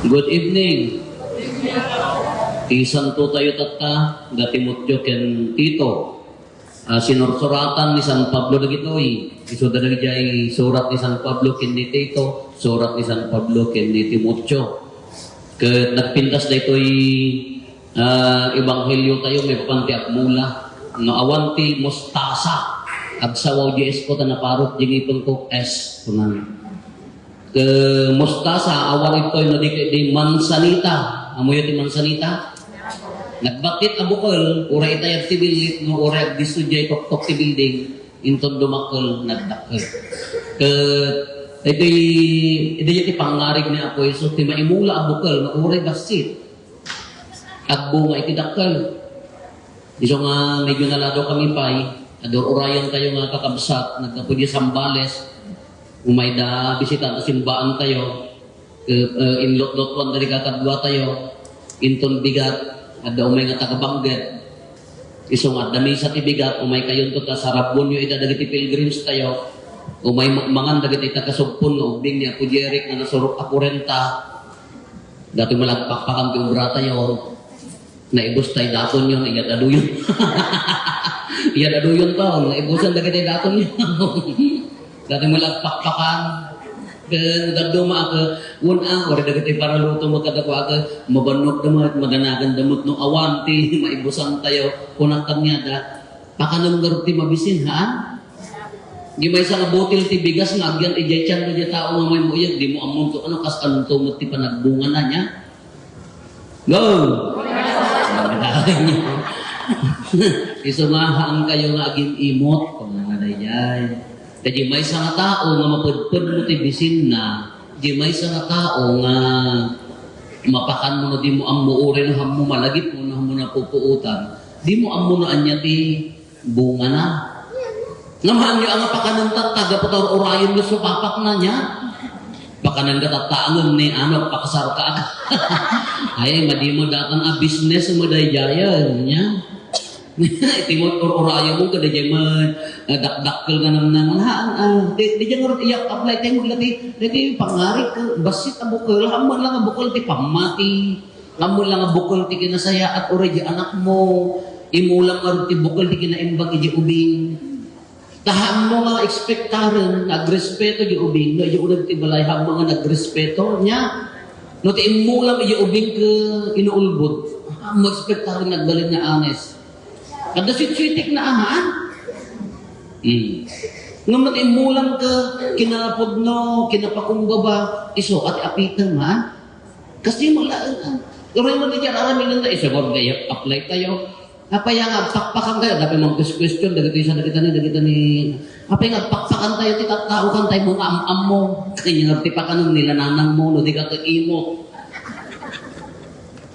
Good evening. Isanto tayo tata, gatimutyo ken Tito. Sinursuratan ni San Pablo dagitoy. Isuda dagijay surat ni San Pablo ken ni Tito, surat ni San Pablo ken ni Timotyo. Ket nagpintas daytoy ebanghelyo tayo may papantiak mula no awanti mostasa agsawaw di esko ta naparot jingipon ko S kunan. Ke mostasa awan ito no di mansanita. Amoy ti mansanita. Nagbakit abukol, ura itayag ti bilit, no ura disudya tok ti building, inton dumakol, nagdakol. Ito ti pangarig ni Apo Iso, ti maimula abukol, no ura basit. Agbunga iti dakol. Iso nga, medyo nalado kami pa'y, ador urayan tayo nga kakabsat, nagkapudya Sambales, umay da bisita na simbaan tayo, inlot-lotwan dari kakadwa tayo, inton bigat, ada umay nga tagabangget. Isong at dami sa tibigat, umay kayon to ta sarabon yung ita dagiti pilgrims tayo. Umay mangan dagiti takasugpon no ubing ni Apo Jeric na nasurok ako renta. Dati malagpakpakan ti ubra tayo. Naibos tayo daton yun, iya daduyon. Iya daduyon to, naibusan dagiti daton yun. Dati malagpakpakan. Nagduma ako, una, wala dagiti para luto magkadakwa ako, mabanok damot, maganagan damot no awanti, maibusan tayo, kunatan niya da, pakanong garuti mabisin, ha? Di may isang butil ti bigas, nagyan, ijaychan na niya tao nga may muyag, di mo amon to, ano, kas anong tumot ti panagbunga na niya? Go! Isumahaan kayo nga aging imot, kung nanganay yan. Kaya may isang tao nga mapudpud mo ti bisin na, di may isang tao nga mapakan mo na di mo ang muuri na mo malagip mo na mo na pupuutan, di mo ang mo na anya ti bunga na. Ngamahan niyo ang pakanan taga putar orayon mo sa papak na niya. Pakanan ka tataangan ni ano, pakasar ka. Ay, madi mo datan a business mo day jaya niya. Itimot orayo mo kada jaman dakdakkel nga nang di jangan iyak apply tayo lati lati pangarik basit abukol hamon lang abukol ti pamati hamon lang abukol ti kinasaya at ora anak mo imulang nga ti bukol ti kinaimbag iji ubing taham mo nga ekspektaran nagrespeto iji ubing no iji unag ti balay hamon nga nagrespeto nya no ti imulang iji ubing ke inuulbod mo ekspektaran nagbalin nga anes. Kada sweet-sweetik na ahaan. Ngayon imulang ka, kinapod no, kinapakumbaba, iso at apitan ha. Kasi malaan. Pero yung mga dyan, aramin lang na, iso, wag kayo, apply tayo. Apa yang pakpakan tayo, dapat mong question, dagito ni, apa yang pakpakan tayo, titataukan tayo mga am-am mo. Kanya ngerti pa ka nung nilananang mo, no, di ka ka-imo.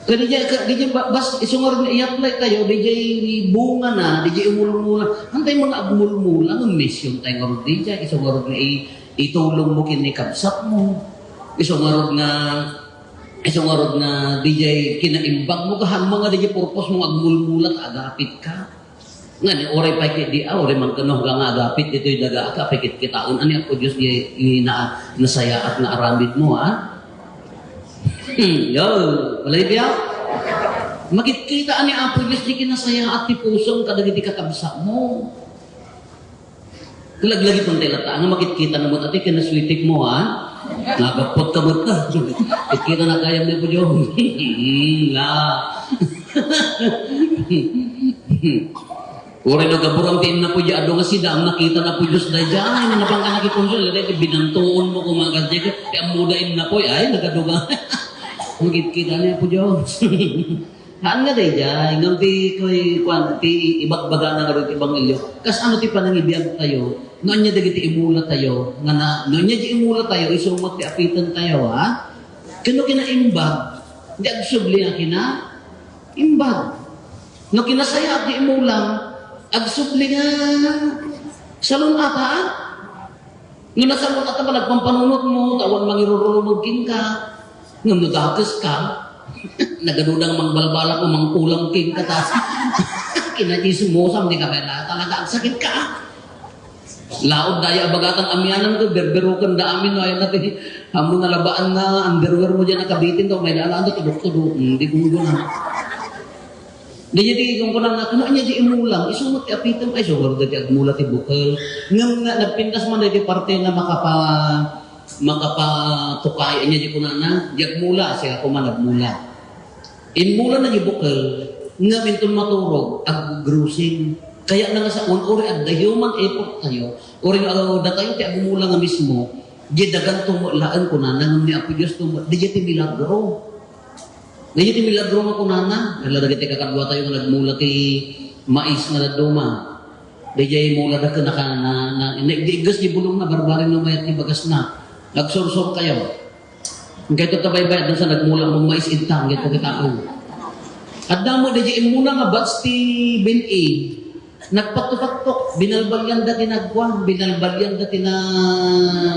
Kaya DJ bas isungor na i-apply tayo, DJ bunga na, DJ umulmula. Antay mga agmulmula, ng mission tayo nga DJ, isungor na itulong mo kinikabsat mo. Isungor na DJ kinaimbag mo kahan mga DJ purpose mong agmulmula at agapit ka. Nga ni oray pa di oray magkano nga agapit ito'y daga ka pikit kitaon ani ako Diyos di nasaya at naaramid mo ha. Yo, walay biya. Magkikita ani Apo Diyos di kinasaya at ti pusong kadagiti kakabsa mo. Kalaglagi pang telata nga makikita na mo ati kinaswitik mo ha. Nagapot ka mo ta. Ikita na kaya mo po Diyos. Uri na gaburang tiin na po dyan, ado nga sida, ang nakita na po Diyos na dyan, ay nanapang ka nakiponsol, binantuon mo kung mga ganyan, kaya mudain na po, ay nagaduga. Ang kita niya po Diyos. Haan nga day dyan, ng ti ibagbaga na nga rin ibangilyo, kas ano ti panangibiyag tayo, noon niya dagiti imula tayo, noon niya di imula tayo, isumot ti apitan tayo, ha? Kano kinaimbag, di agsubli nga kinaimbag. No kinasaya at di imulang, agsubli nga salon ata, no nasalon ata pa nagpampanunot mo, tawan mangirurulumugin ka, nung nagagas ka, naganudang mangbalbala ko, mangkulang king ka, tas kinajismosam, di ka pala, talaga ang sakit ka. Laod daya abagatan amyanan ko, berberukan da amin no ayan natin. Amo nalabaan na underwear mo diyan nakabitin daw may daalan to tudok-tudok. Hindi ko na. Di jadi kung kunang na kuno nya di imulang isumot ti apitem ay so garda ti agmula ti bukal. Ngem nga nagpintas man di parte na makapatukay nya di kunana di agmula siya ko man nagmula. Inmula na di bukal ngem intun maturog ag grusing. Kaya na nga sa uri at the human effort tayo, uri da tayo ti agmula nga mismo, di dagan tumulaan kunana ngem ni Apo Dios di ti milagro. Di ti milagro nga kunana, nalagay ti kakadwa tayo nga nagmula ti mais nga naduma. Di mula da ka na igas di bulong na barbarin ng mayat ni bagas na. Nagsursur kayo. Kaya ito tabay-bayad sa nagmula mong mais intang, ito kita ko. At damo di muna nga bats ti bin-i. Nagpatok-patok, binalbalyan dati nagkuhan, binalbalyan dati na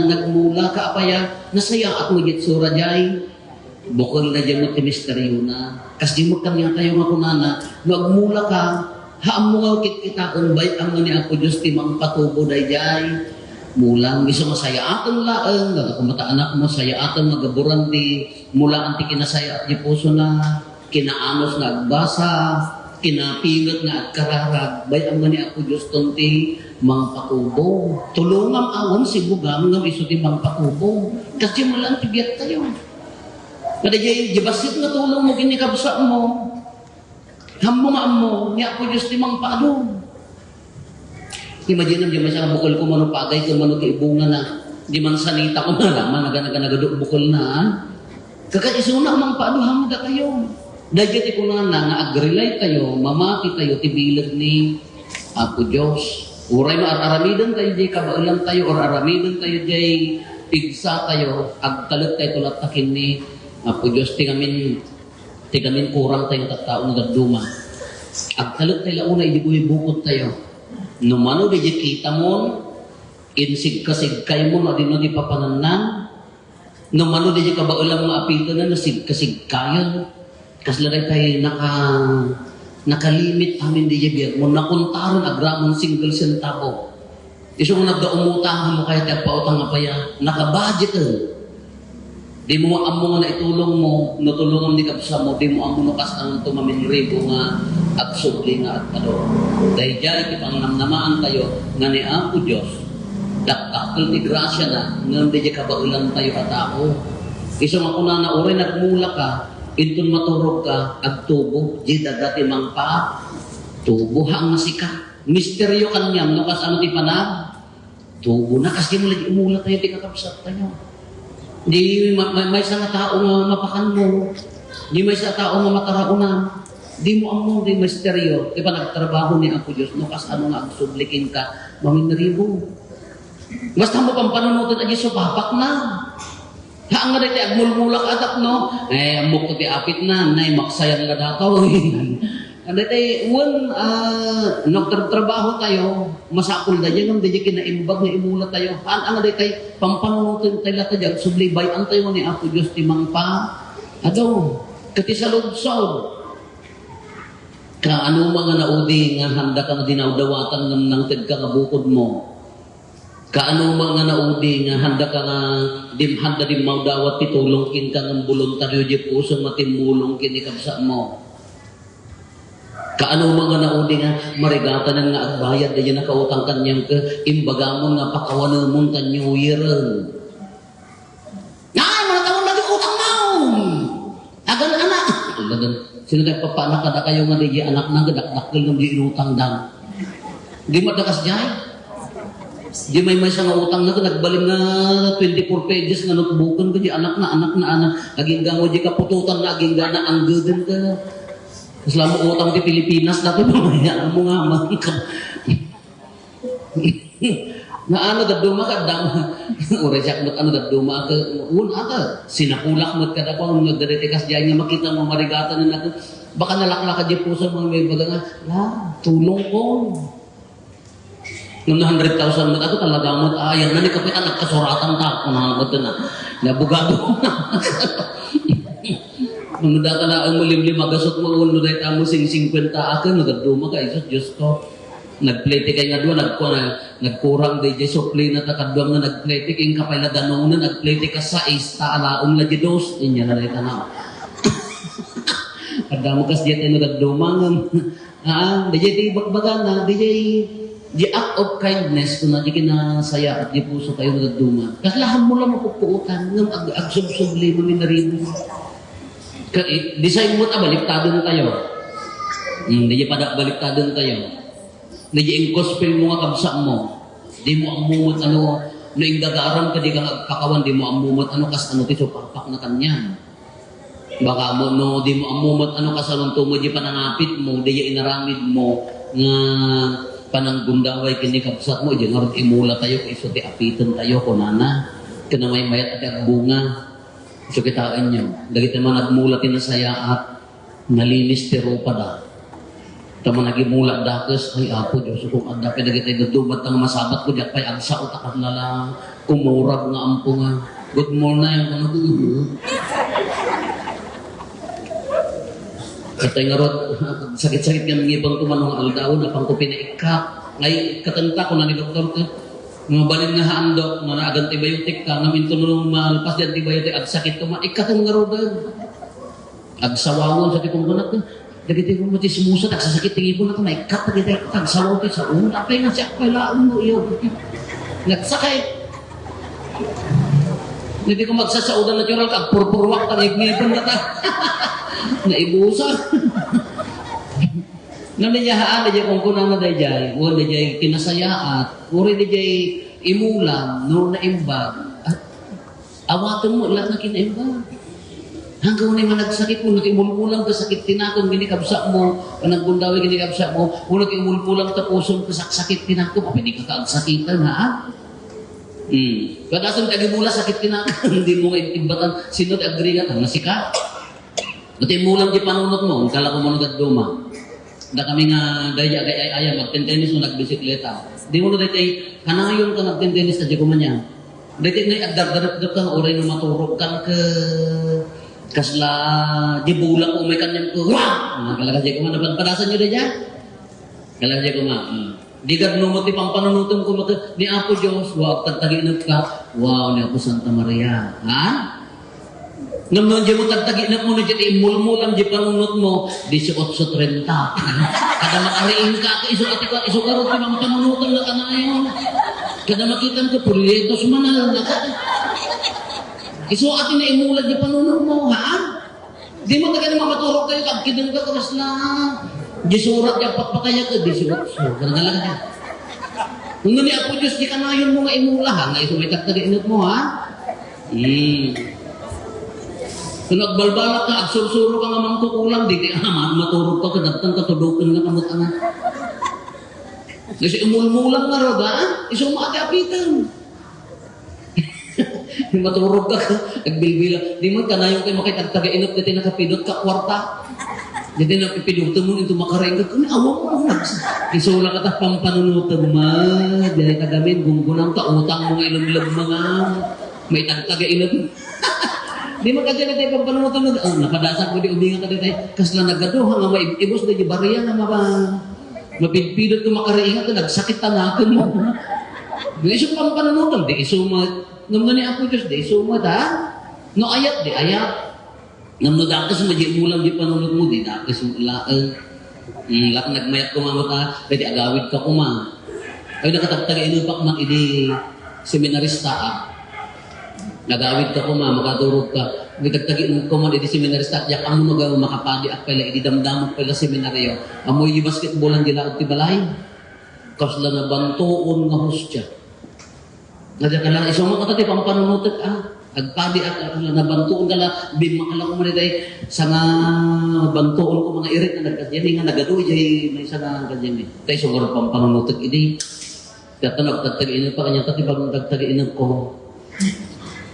nagmula kaapaya, nasaya at magit sura jay. Bukol na dyan mo ti misteryo na. Kasi mo kanya tayo nga kunana, magmula ka, haam mo nga kit-kitaon bay ang ni Apo Diyos ti mang patubo day jay. Mulang, iso masaya atong laeng, kumata anak mo, saya atong magaburan di, mula ang ti kinasaya at di puso na, kinaanos na agbasa, kinapingat nga at kararag, bay ang ni Apo Diyos tonti mang patubo. Tulungam awon si Bugam nga iso ti mang patubo. Kasi mula ang tibiyat tayo. Kada jay basit nga tulong mo ginikabsa mo. Hamungan mo ni Apo Diyos ti mang paano. Imagine ang sa bukol ko mano pagay ko mano ti ibunga na di man sanita ko malaman naganagado bukol na. Kakaisuna mang paano hamda kayo. Dahil ti kunana nga agrelay tayo, mamati tayo, tibilag ni Apo Diyos. Uray mo aramidan tayo, jay kabailan tayo, or aramidan tayo, jay pigsa tayo, agtalot tayo tulatakin ni Apo Diyos. Tigamin kurang tayo tattao ng daduma. Agtalot tayo launa, hindi ko ibukod tayo. Numano, di kita mo, insig-kasig kayo mo, na di papananan. Numano, di kabailan mga apito na, nasig-kasig kayo. Kasi laray tayo nakalimit amin di jabiyag mo, nakuntaron agramang single centavo. Iso mo nagdaumutahan mo kaya tayo pautang nga pa yan, nakabudget Di mo amo nga na itulong mo, natulungan di kapsa mo, di mo amo nukas ang tumaminribo nga absubli nga at ano. Dahil dyan, ipangnamnamaan tayo nga ni Apo Diyos, daktakal ni grasya na, nga di dyan kabaulan tayo at ako. Iso nga kuna na uri nagmula ka, intun maturog ka, agtubo, di dagati mang pa, tubo hang masika. Misteryo kanyam, no kas ano ti panag, tubo na, kasi mo lagi umula tayo, di kakapsat tayo. Di may sa tao nga mapakan mo, di may sa tao nga mataraunan, di mo ang di misteryo, di ba nagtrabaho ni Apo Diyos, no kas ano nga agsublikin ka, maminribo. Basta mo pang panunutan agi so papak na. Haang nga dati agmulmulak atak no, amok ko ti apit na, nay maksayan nga dataw. Dati, nagtrabaho tayo, masakul na dyan, hindi kinaimbag na imula tayo. Haan nga dati, pampanunutin tayo lahat dyan, sublibay ang tayo ni Apo Diyos timang pa. Ato, kati sa lugsod. Kaano mga naudi nga handa ka na dinawdawatan ng tagka nga bukod mo. Kaano mga naudi nga handa ka nga handa din mawdawat titulong kin ka ng voluntaryo di puso matimulong kin ikabsa mo. Kaano mga naudi nga marigatan ng nga agbayad na yan nakautang kanyang ka imbaga mo nga pakawanan mong tanyuyiran. Yan! Mga taon na di utang mo! Agan anak! Sino tayo papanak kada kayo nga di anak nang gadakdakil ng di inutang dan. Di madakas jay? Di may sa nga utang na nagbaling na 24 pages nga notebookan ko di anak na aging mo di kapututan na aging na ang gooden ka. Kasla mo utang di Pilipinas dati mamaya mo nga man na ano daduma ka dang ora jak mo ano daduma ka un ata sinakulak mo kada ko ang nagdadetikas diyan nga makita mo marigatan na natin baka nalaklak ka di puso mga may baga nga tulong ko. Nung 100,000 mo, ako talaga mo, ayan na ni kapitan, nagkasuratan ta, kunahan ko ito na, nabugado na. Nung nadatalaan mo limlim, magasot mo ulo, dahil mo sing 50 akin, nagaduma ka, Isos, Diyos ko. nagpletik kay nga doon, nagkurang di supli na takadwang na nagpletik, yung kapay na danong na nagpletik ka sa ista, alaong na gidos, inya na rin tanaw. Kada mo kas diyan na nagdumangan. Di jay bagbagan na, di act of kindness kung na di kinasaya at di puso kayo nagduman. Kasi lahat mo lang mapupuutan, ng agsubsubli mo minarino. Design mo baliktado na tayo. Di pada baliktado na tayo. Di yung gospel mo nga kabsa mo. Di mo amumot ano, no yung gagaram ka di ka kakawan, di mo amumot ano kas ano tiso papak na kanyan. Baka mo no, di mo amumot ano kas anong tumo di panangapit mo, di inaramid mo nga pananggundaway kini kabsat mo, di nga imula tayo, iso ti apitan tayo kunana. Kana may mayat at bunga. So kitain nyo, dagit naman nagmula tinasaya at nalinis tiro pa da. Tama nagimula dakes, ay apo Diyos, kung adapin dagit ay nadumat ang masabat ko, diyak pa'y agsa o takat na lang, kumurag nga ampo nga. Good morning, kung katay nga rod, sakit-sakit nga mga ibang tumanong aldaw na pang ko pinaikap. Ngay katanta ko na ni doktor ko, mga balin nga haandok, mga naagang antibiotic ka, namin ito nung malpas di antibiotic, at sakit ko, ikatang nga rod, agsawawon sa tipong kunat na, dagiti ko matismusa, nagsasakit tingin ko na ito, naikat, tagsawaw tayo sa una, apay nga siya, apay laon mo, iyo, nagsakit. Hindi ko magsasaudan natural, kagpurpurwak, tangignipan na ta, naibusa. Nanayahaan na dyan kung kunang na dayjay, o dayjay kinasayaat, uri dayjay imulang, no na imbag, awatan mo, lahat na kinaimbag. Hanggang na yung nagsakit mo, nag-imulpulang ka sakit tinakon, ginikabsa mo, panaggundawi ginikabsa mo, o nag-imulpulang tapuson ka sakit tinakon, hindi ka kaagsakitan, ha? Pagkasan kagimula sakit tinakon, hindi mo nga imbatan, sino agree ka, nasika? Buti mulang di panunot mo, kala ko mo nagduma. Da kami nga daya kay ayam magtentenis mo nagbisikleta. Di mo daytay kanayon ka nagtentenis ta di ko man yan. Daytay na agdar-dar ka oray no maturog kan ke kasla di bulang o may kanyang ko. Wah! Kalaga di ko man napadpadasan nyo daya. Kalaga di ko man. Di gad no mo ti pampanunutom ko ni Apo Dios, wa tagtaginot ka. Wow, ni Apo Santa Maria. Ha? Naman di mo tagtaginat mo na dyan, imulmulang di panunot mo, 18:30. Kada makariin ka, iso karot ka mga panunutan na kanayon. Kada makitan ka, pulyetos manal na ka. Iso atin na imulag di panunot mo, ha? Di mo taga naman maturog kayo, kagkidang ka karas na. Di surat yung patpataya ka, 18. Ganang lang ka. Kung nga ni Apo Diyos, di kanayon mo nga imula, ha? Nga iso may tagtaginat mo, ha? Kung nagbalbalak ka, absursuro ka nga mangkukulang, di maturog ka, kadagtang katudukan nga kamot nga. Kasi umulmulang nga ro, ha? Iso maati-apitan. Maturog ka, nagbilbila. Di mo kanayon kayo makitagtaga-inot, dito nakapidot ka kwarta. Dito napipidutan mo, ito makarain ka, kung awang mo, isula ka ta pampanunutan ma, dahil kagamin, gunggunang ka, utang mo nga ilumlab mga, may tagtaga-inot. Di mo kasi na tayo pagpanunutan mo, napadasan ko di ubingan ka tayo, kasla nagaduha nga maibos na di bariya nga mapidpidot ko makaraingat ka, nagsakit tanakan mo. Di iso pampanunutan, di iso naman ni Apo Diyos, di iso ha? No ayat, di ayat. Naman dakas mo, di mulang di panunod mo, di dakas mo laan. Nagmayat ko mamata, pwede agawid ka kuma. Ay nakatagtaga inupak mang idi seminarista nagawid ka kuma, makaturog ka. Nagtagtagin ko man, iti seminarista, yak ang mga makapadi at pala, iti damdamot pala seminaryo. Amoy yung basketballan nila at tibalay. Kasla na bantoon nga hostya. Nadya ka lang, isang mga katati, pampanunutot, agpadi at nabantoon ka lang, bimakala ko man iti, sa nga bantoon ko mga irit na nagkadyan, nga nagadoy, may isa nga ganyan. Kaya sungar pampanunutot, iti. Kaya tanong, tagtagin pa kanya, tati pag tagtagin ko,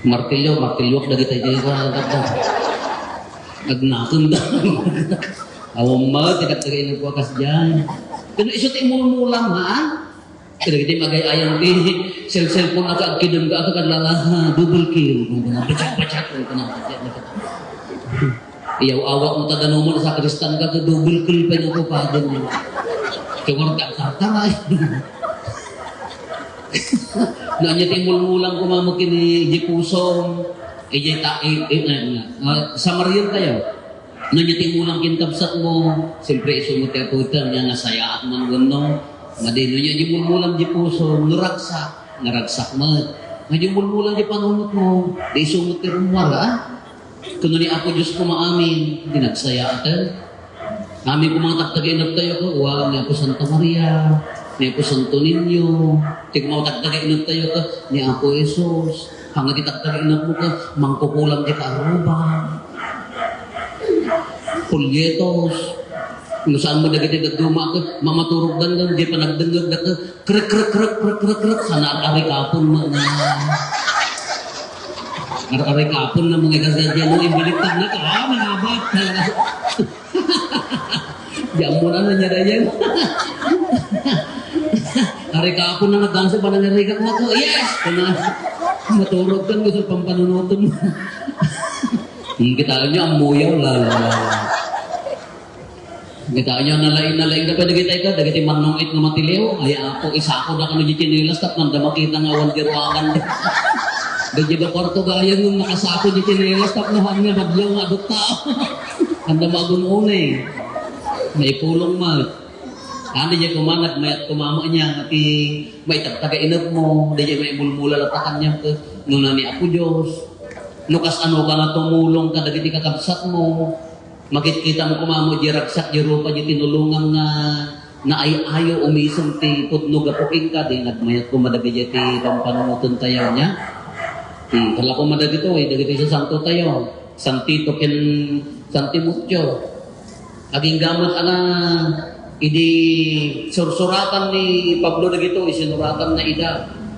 martilyo lagi tayo ka nagnakon daw. Awang mga, tinagtagay ng kuwakas dyan. Pero iso tayo mula-mulang, ha? Pero hindi magay-ayang cellphone ako, agkidam ka ako, kadala, double kill. Bacak-bacak. Iyaw-awak mo tadanong mo, sa kristan ka, double kill pa yung kupadon mo. Cungar ka tartaray. Nanya timul-mulang kumamukin ni Jipusong, sa Mariel tayo. Nanya timulang kinkabsat mo, siyempre isumot ka po ito, niya nasaya at manggunong, madino niya jimul-mulang Jipusong, naragsak mo. Ngayon mul-mulang di panunot mo, di isumot ka rumwala. Kung ni ako Diyos ko maamin, di nagsaya atin. Amin ko mga tagtagin tayo ko, wow, ni ako Santa Maria, ni ako Santo Niño, tig mo tagtagin tayo ko, ni ako Jesus, hanggang itagtagin mo ko, mangkukulang di kaaruba, Pulyetos, kung saan mo nagiging nagduma ko, mamaturog dan, di pa nagdangag na ko, krek, sana at kapon mo na. Aray kapon na mga kasadya mo, imbiliktad na ka, nangabat. Diyan mo na niya na yan. Aray kapon na nagdansa pa nangyarigat na ko, yes! Kaya maturog ka mo sa pampanunutan mo. Kita niyo ang muyaw, lalala. Kita niyo nalaing na pa nagitay ka, dagiti manungit nga matiliw, ay ako, isa ako na kano di tinilas, tap nanda makita nga awan dirwangan. Dagiti ba kwarto gaya nung nakasako di tinilas, tap nahan nga nablaw nga adot tao. Handa magununay. May pulong ma. Ano niya kumangat, mayat kumama niya, ati may tagtaga-inap mo, dahil may mulmula latakan niya ka, nung nani ako Diyos. Lukas ano ka na tumulong ka, dagiti kakabsat mo, makikita mo kumamo, di raksak, di rupa, di tinulungan nga, na ay-ayo umisong ti putnog apuking ka, di nagmayat ko madagiti ti pampanunutan tayo niya. Kala ko madagito dagiti sa santo tayo, Santito ken Santimutyo. Aging gamot idi sursuratan ni Pablo dagito, isinuratan na ida.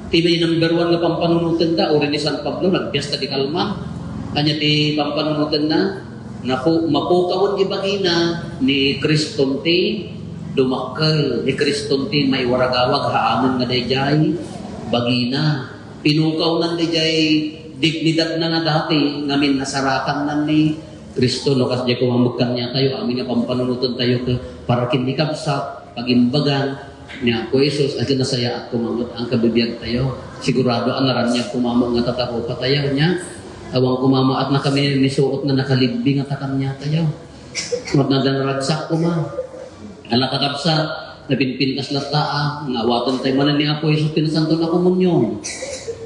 Tibay number 1 nga pampanunutan da, uri ni San Pablo, nagpiesta di kalma. Kanya ti pampanunutan na, mapukawon di bagina ni Kriston ti dumakkel. Ni Kriston ti may waragawag, haamon nga dayjay, bagina. Pinukaw nan dayjay, dignidad na nga dati, ngamin nasarakan nan ni Kristo, no kasi kumamugkan niya tayo, amin nga pampanunutan tayo para kinikabsak, pagimbagan niya ako Jesus, at nasaya at kumamot ang kabibiyag tayo. Sigurado ang naran niya kumamot nga tataro pa tayo niya. Awang kumama at na kami nisuot na nakalibbi nga takam niya tayo. At nadanragsak kuma. Ala kakabsak, napinpintas lataa, nga awatan tayo manan ni ako Jesus, pinasanto na komunyon.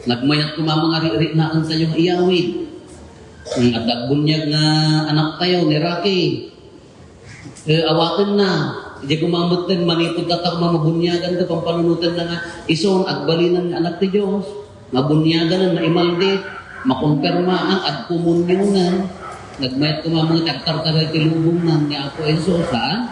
Nagmayat kumama nga ri na sa iyong iyawid. At dagbunyag nga anak tayo ni Rocky. Awatan na. Hindi kumamot din, manipod tatak mamabunyagan ka, pampanunutan na nga ison at balinan nga anak ni Diyos. Mabunyagan na maimaldit, makonpermaan at kumunyonan. Nagmayat kumama nga tagtartaray tilubong na nga ako Isos, ha?